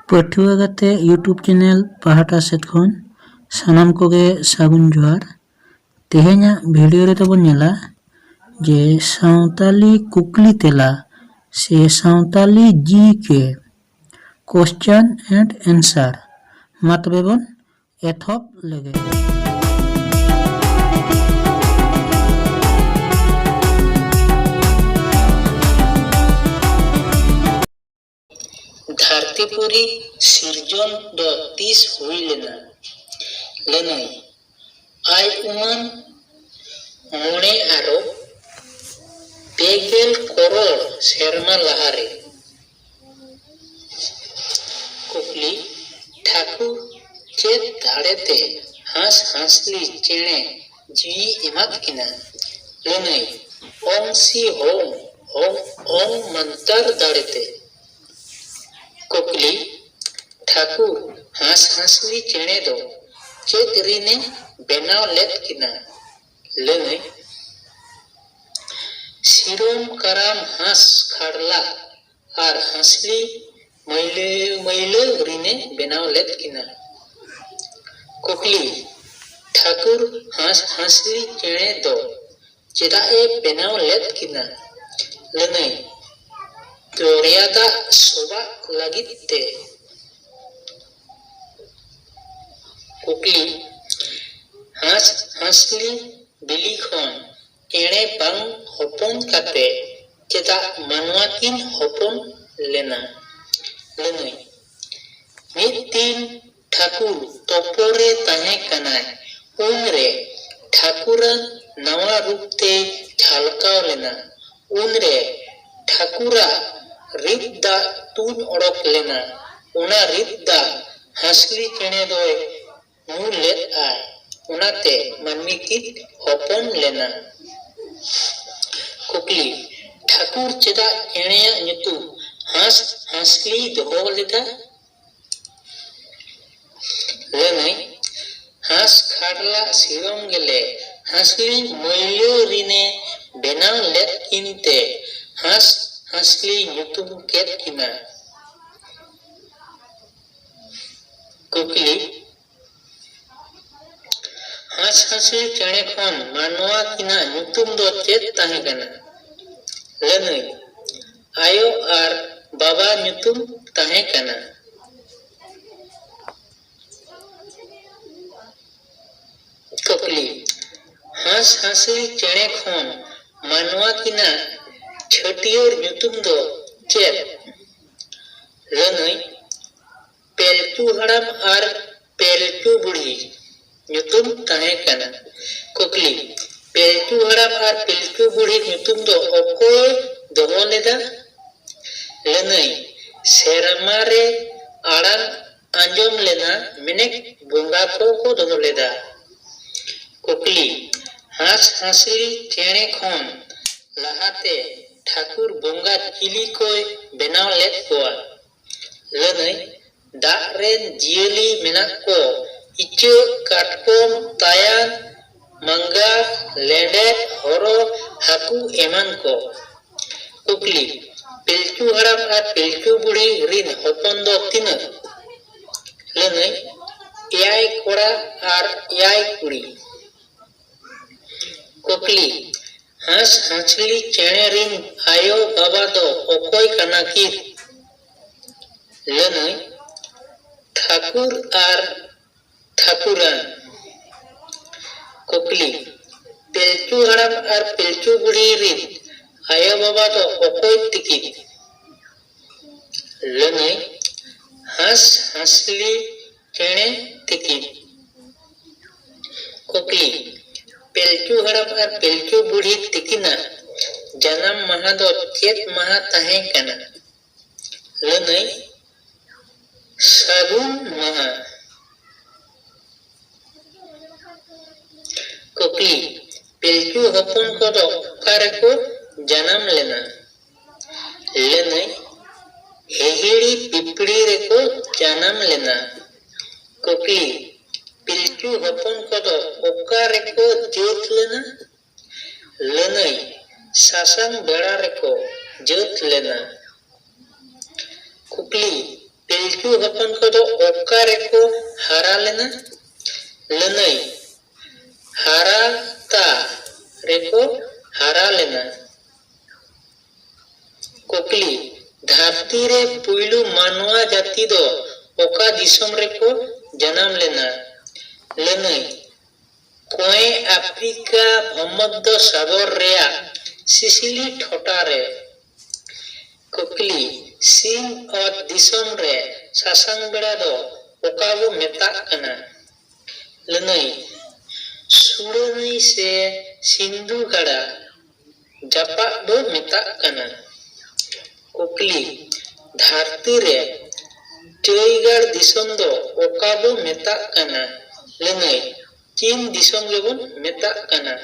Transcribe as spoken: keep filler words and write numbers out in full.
ᱯᱟᱹᱴᱷᱩᱣᱟᱹ ᱜᱟᱛᱮ YouTube channel ᱯᱟᱦᱴᱟ ᱥᱮᱫ ᱠᱷᱚᱱ ᱥᱟᱱᱟᱢ ᱠᱚᱜᱮ ᱥᱟᱹᱜᱩᱱ ᱡᱚᱦᱟᱨ᱾ ᱛᱮᱦᱮᱧᱟᱜ video ᱨᱮᱫᱚ ᱵᱚᱱ ᱧᱮᱞᱟ ᱡᱮ ᱥᱟᱶᱛᱟᱞᱤ ᱠᱩᱠᱞᱤ ᱛᱮᱞᱟ ᱥᱮ Santali G K, question and answer᱾ ᱢᱟ ᱛᱚᱵᱮ ᱵᱚᱱ ᱮᱛᱚᱦᱚᱵ ᱞᱮᱜᱮ᱾ ᱫᱷᱟᱹᱨᱛᱤᱯᱩᱨᱤ ᱥᱤᱨᱡᱚᱱ ᱫᱚ ᱛᱤᱥ ᱦᱩᱭ ᱞᱮᱱᱟ? ᱞᱟᱹᱱᱟᱹᱭ, ᱟᱭ ᱩᱢᱟᱹᱱ ᱢᱚᱬᱮ ᱟᱨᱚᱵ ᱯᱮ ᱜᱮᱞ ᱠᱚᱨᱚᱲ ᱥᱮᱨᱢᱟ ᱞᱟᱦᱟᱨᱮ᱾ ᱠᱩᱠᱞᱤ, ᱴᱷᱟᱹᱠᱩᱨ ᱪᱮᱫ ᱫᱟᱲᱮᱛᱮ ᱦᱟᱸᱥ ᱦᱟᱸᱥᱞᱤ ᱪᱮᱬᱮ ᱡᱤᱣᱤ ᱮᱢᱟᱫ ᱠᱤᱱᱟ? ᱞᱟᱹᱱᱟᱹᱭ, ᱚᱝ ᱥᱤ ᱦᱚᱝ, ᱦᱚᱝ, ᱚᱝ ᱢᱟᱱᱛᱟᱨ ᱫᱟᱲᱮᱛᱮ᱾ ᱠᱩᱠᱞᱤ, ᱴᱷᱟᱹᱠᱩᱨ ᱦᱟᱸᱥ ᱦᱟᱸᱥᱞᱤ ᱪᱮᱬᱮ ᱫᱚ ᱪᱮᱫ ᱨᱤᱱᱮ ᱵᱮᱱᱟᱣ ᱞᱮᱫ ᱠᱤᱱᱟ? ᱞᱟᱹᱱᱟᱹᱭ, ᱥᱤᱨᱚᱢ ᱠᱟᱨᱟᱢ ᱦᱟᱸᱥ ᱠᱷᱟᱲᱞᱟ ᱟᱨ ᱦᱟᱸᱥᱞᱤ ᱢᱟᱹᱭᱞᱟᱹ ᱢᱟᱹᱭᱞᱟᱹ ᱨᱤᱱᱮ ᱵᱮᱱᱟᱣ ᱞᱮᱫ ᱠᱤᱱᱟ᱾ ᱠᱩᱠᱞᱤ, ᱴᱷᱟᱹᱠᱩᱨ ᱦᱟᱸᱥ ᱦᱟᱸᱥᱞᱤ ᱪᱮᱬᱮ ᱫᱚ ᱪᱮᱫᱟᱜ ᱮ ᱵᱮᱱᱟᱣ ᱞᱮᱫ ᱠᱤᱱᱟ? ᱞᱟᱹᱱᱟᱹᱭ, ᱫᱚᱨᱭᱟ ᱫᱟᱜ ᱥᱚᱵᱟᱜ ᱞᱟᱹᱜᱤᱫ ᱛᱮ᱾ ᱠᱩᱠᱞᱤ, ᱦᱟᱸᱥ ᱦᱟᱸᱥᱞᱤ ᱵᱤᱞᱤ ᱠᱷᱚᱱ ᱪᱮᱬᱮ ᱵᱟᱝ ᱦᱚᱯᱚᱱ ᱠᱟᱛᱮ ᱪᱮᱫᱟᱜ ᱢᱟᱱᱣᱟ ᱠᱤᱱ ᱦᱚᱯᱚᱱ ᱞᱮᱱᱟ? ᱞᱟᱹᱱᱟᱹᱭ, ᱢᱤᱫ ᱫᱤᱱ ᱴᱷᱟᱹᱠᱩᱨ ᱛᱚᱯᱚᱨᱮ ᱛᱟᱦᱮᱸ ᱠᱟᱱᱟᱭ᱾ ᱩᱱᱨᱮ ᱴᱷᱟᱹᱠᱩᱨᱟᱜ ᱱᱟᱣᱟ ᱨᱩᱯ ᱛᱮ ᱡᱷᱟᱞᱠᱟᱣ ᱞᱮᱱᱟ᱾ ᱩᱱᱨᱮ ᱴᱷᱟᱹᱠᱩᱨᱟᱜ ᱨᱤᱫ ᱫᱟᱜ ᱛᱩᱫ ᱚᱰᱚᱠ ᱞᱮᱱᱟ᱾ ᱚᱱᱟ ᱨᱤᱫ ᱫᱟᱜ ᱦᱟᱸᱥᱞᱤ ᱪᱮᱬᱮ ᱫᱚᱭ ᱧᱩ ᱞᱮᱫ ᱟᱭ, ᱚᱱᱟᱛᱮ ᱢᱟᱹᱱᱢᱤ ᱠᱤᱱ ᱦᱚᱯᱚᱱ ᱞᱮᱱᱟ᱾ ᱠᱩᱠᱞᱤ, ᱴᱷᱟᱹᱠᱩᱨ ᱪᱮᱫᱟᱜ ᱪᱮᱬᱮᱭᱟᱜ ᱧᱩᱛᱩᱢ ᱦᱟᱸᱥ ᱦᱟᱸᱥᱞᱤ ᱫᱚᱦᱚ ᱞᱮᱫᱟ? ᱞᱟᱹᱱᱟᱹᱭ, ᱦᱟᱸᱥ ᱠᱷᱟᱰᱞᱟ ᱥᱤᱨᱚᱢ ᱜᱮᱞᱮ ᱦᱟᱸᱥᱞᱤ ᱢᱟᱹᱭᱞᱟᱹ ᱨᱤᱱᱮ ᱵᱮᱱᱟᱣ ᱞᱮᱫ ᱠᱤᱱ ᱛᱮ ᱦᱟᱸᱥ ᱦᱟᱸᱥᱞᱤ ᱧᱩᱛᱩᱢ ᱠᱮᱫ ᱠᱤᱱᱟ᱾ ᱠᱩᱠᱞᱤ, ᱦᱟᱸᱥᱦᱟᱸᱥᱞᱤ ᱪᱮᱬᱮ ᱠᱷᱚᱱ ᱢᱟᱱᱣᱟ ᱠᱤᱱᱟᱜ ᱧᱩᱛᱩᱢ ᱫᱚ ᱪᱮᱫ ᱛᱟᱦᱮᱸ ᱠᱟᱱᱟ? ᱞᱟᱹᱱᱟᱹᱭ, ᱟᱭᱳ ᱟᱨ ᱵᱟᱵᱟ ᱧᱩᱛᱩᱢ ᱛᱟᱦᱮᱸ ᱠᱟᱱᱟ᱾ ᱠᱩᱠᱞᱤ, ᱦᱟᱸᱥᱦᱟᱸᱥᱞᱤ ᱪᱮᱬᱮ ᱠᱷᱚᱱ ᱢᱟᱱᱣᱟ ᱠᱤᱱᱟᱜ ᱪᱷᱟᱹᱴᱭᱟᱹᱨ ᱧᱩᱛᱩᱢ ᱫᱚ ᱪᱮᱫ? ᱞᱟᱹᱱᱟᱹᱭ, ᱯᱤᱞᱪᱩ ᱦᱟᱲᱟᱢ ᱟᱨ ᱯᱤᱞᱪᱩ ᱵᱩᱲᱦᱤ ᱧᱩᱛᱩᱢ ᱛᱟᱦᱮᱸ ᱠᱟᱱᱟ᱾ ᱠᱩᱠᱞᱤ, ᱯᱤᱞᱪᱩ ᱦᱟᱲᱟᱢ ᱟᱨ ᱯᱤᱞᱪᱩ ᱵᱩᱲᱦᱤ ᱧᱩᱛᱩᱢ ᱫᱚ ᱚᱠᱚᱭᱮ ᱫᱚᱦᱚ ᱞᱮᱫᱟ? ᱞᱟᱹᱱᱟᱹᱭ, ᱥᱮᱨᱢᱟ ᱨᱮ ᱟᱲᱟᱝ ᱟᱸᱡᱚᱢ ᱞᱮᱱᱟ ᱢᱮᱱᱮᱠ ᱵᱚᱸᱜᱟ ᱠᱚ ᱠᱚ ᱫᱚᱦᱚ ᱞᱮᱫᱟ᱾ ᱠᱩᱠᱞᱤ, ᱦᱟᱸᱥᱦᱟᱸᱥᱞᱤ ᱪᱮᱬᱮ ᱠᱷᱚᱱ ᱞᱟᱦᱟᱛᱮ ᱴᱷᱟᱹᱠᱩᱨ ᱵᱚᱸᱜᱟ ᱪᱤᱞᱤ ᱠᱚᱭ ᱵᱮᱱᱟᱣ ᱞᱮᱫ ᱠᱚᱣᱟ? ᱞᱟᱹᱱᱟᱹᱭ, ᱫᱟᱜ ᱨᱮᱱ ᱡᱤᱭᱟᱹᱞᱤ ᱢᱮᱱᱟᱜ ᱠᱚ, ᱤᱪᱟᱹᱜ, ᱠᱟᱴᱠᱚᱢ, ᱛᱟᱭᱟᱱ, ᱢᱟᱸᱜᱟᱲ, ᱞᱮᱸᱰᱮᱫ, ᱦᱚᱨᱚ, ᱦᱟᱹᱠᱩ ᱮᱢᱟᱱ ᱠᱚ᱾ ᱠᱩᱠᱞᱤ, ᱯᱤᱞᱪᱩ ᱦᱟᱲᱟᱢ ᱟᱨ ᱯᱤᱞᱪᱩ ᱵᱩᱲᱦᱤ ᱨᱤᱱ ᱦᱚᱯᱚᱱ ᱫᱚ ᱛᱤᱱᱟᱹᱜ? ᱞᱟᱹᱱᱟᱹᱭ, ᱮᱭᱟᱭ ᱠᱚᱲᱟ ᱟᱨ ᱮᱭᱟᱭ ᱠᱩᱲᱤ᱾ ᱠᱩᱠᱞᱤ, ᱦᱟᱸᱥᱦᱟᱸᱥᱞᱤ ᱪᱮᱬᱮ ᱨᱤᱱ ᱟᱭᱳ ᱵᱟᱵᱟ ᱫᱚ ᱚᱠᱚᱭ ᱠᱟᱱᱟ ᱠᱤᱱ? ᱞᱟᱹᱱᱟᱹᱭ, ᱴᱷᱟᱹᱠᱩᱨ ᱟᱨ ᱴᱷᱟᱹᱠᱩᱨᱟᱱ᱾ ᱠᱩᱠᱞᱤ, ᱯᱤᱞᱪᱩ ᱦᱟᱲᱟᱢ ᱟᱨ ᱯᱤᱞᱪᱩ ᱵᱩᱲᱦᱤ ᱨᱤᱱ ᱟᱭᱳ ᱵᱟᱵᱟ ᱫᱚ ᱚᱠᱚᱭ ᱛᱤᱠᱤᱱ? ᱞᱟᱹᱱᱟᱹᱭ, ᱦᱟᱸᱥᱦᱟᱸᱥᱞᱤ ᱪᱮᱬᱮ ᱛᱤᱠᱤᱱ᱾ ᱠᱩᱠᱞᱤ, ᱯᱤᱞᱪᱩ ᱦᱟᱲᱟᱢ ᱟᱨ ᱯᱤᱞᱪᱩ ᱵᱩᱲᱦᱤ ᱛᱤᱠᱤᱱᱟᱜ ᱡᱟᱱᱟᱢ ᱢᱟᱦᱟ ᱫᱚ ᱪᱮᱫ ᱢᱟᱦᱟ ᱛᱟᱦᱮᱸ ᱠᱟᱱᱟ? ᱞᱟᱹᱱᱟᱹᱭ, ᱥᱟᱹᱜᱩᱱ ᱢᱟᱦᱟ᱾ ᱠᱩᱠᱞᱤ, ᱯᱤᱞᱪᱩ ᱦᱚᱯᱚᱱ ᱠᱚᱫᱚ ᱚᱠᱟ ᱨᱮᱠᱚ ᱡᱟᱱᱟᱢ ᱞᱮᱱᱟ? ᱞᱟᱹᱱᱟᱹᱭ, ᱦᱤᱦᱤᱲᱤ ᱯᱤᱯᱤᱲᱤ ᱨᱮᱠᱚ ᱡᱟᱱᱟᱢ ᱞᱮᱱᱟ᱾ ᱠᱩᱠᱞᱤ, ᱯᱤᱞᱪᱩ ᱦᱚᱯᱚᱱ ᱠᱚᱫᱚ ᱚᱠᱟ ᱨᱮᱠᱚ ᱡᱟᱹᱛ ᱞᱮᱱᱟ? ᱞᱟᱹᱱᱟᱹᱭ, ᱥᱟᱥᱟᱝ ᱵᱮᱲᱟ ᱨᱮᱠᱚ ᱡᱟᱹᱛ ᱞᱮᱱᱟ᱾ ᱠᱩᱠᱞᱤ, ᱯᱤᱞᱪᱩ ᱫᱤᱠᱩ ᱦᱚᱯᱚᱱ ᱠᱚᱫᱚ ᱚᱠᱟ ᱨᱮᱠᱚ ᱦᱟᱨᱟ ᱞᱮᱱᱟ? ᱞᱟᱹᱱᱟᱹᱭ, ᱦᱟᱨᱟᱛᱟ ᱨᱮᱠᱚ ᱦᱟᱨᱟ ᱞᱮᱱᱟ᱾ ᱠᱩᱠᱞᱤ, ᱫᱷᱟᱹᱨᱛᱤ ᱨᱮ ᱯᱩᱭᱞᱩ ᱢᱟᱱᱣᱟ ᱡᱟᱹᱛᱤ ᱫᱚ ᱚᱠᱟ ᱫᱤᱥᱚᱢ ᱨᱮᱠᱚ ᱡᱟᱱᱟᱢ ᱞᱮᱱᱟ? ᱞᱟᱹᱱᱟᱹᱭ, ᱠᱚᱸᱭᱮ ᱟᱯᱷᱨᱤᱠᱟ ᱵᱷᱚᱢᱚᱫᱽᱫᱚ ᱥᱟᱜᱚᱨ ᱨᱮᱭᱟᱜ ᱥᱤᱥᱤᱞᱤ ᱴᱷᱚᱴᱟ ᱨᱮ᱾ ᱠᱩᱠᱞᱤ, ᱥᱤᱧ ᱚᱛ ᱫᱤᱥᱚᱢ ᱨᱮ ᱥᱟᱥᱟᱝ ᱵᱮᱲᱟ ᱫᱚ ᱚᱠᱟ ᱵᱚ ᱢᱮᱛᱟᱜ ᱠᱟᱱᱟ? ᱞᱟᱹᱱᱟᱹᱭ, ᱥᱩᱲᱟᱹ ᱱᱟᱹᱭ ᱥᱮ ᱥᱤᱱᱫᱷᱩ ᱜᱟᱰᱟ ᱡᱟᱯᱟᱜ ᱵᱚ ᱢᱮᱛᱟᱜ ᱠᱟᱱᱟ᱾ ᱠᱩᱠᱞᱤ, ᱫᱷᱟᱹᱨᱛᱤ ᱨᱮ ᱪᱟᱹᱭᱜᱟᱲ ᱫᱤᱥᱚᱢ ᱫᱚ ᱚᱠᱟ ᱵᱚ ᱢᱮᱛᱟᱜ ᱠᱟᱱᱟ? ᱞᱟᱹᱱᱟᱹᱭ, ᱪᱤᱱ ᱫᱤᱥᱚᱢ ᱜᱮᱵᱚᱱ ᱢᱮᱛᱟᱜ ᱠᱟᱱᱟ᱾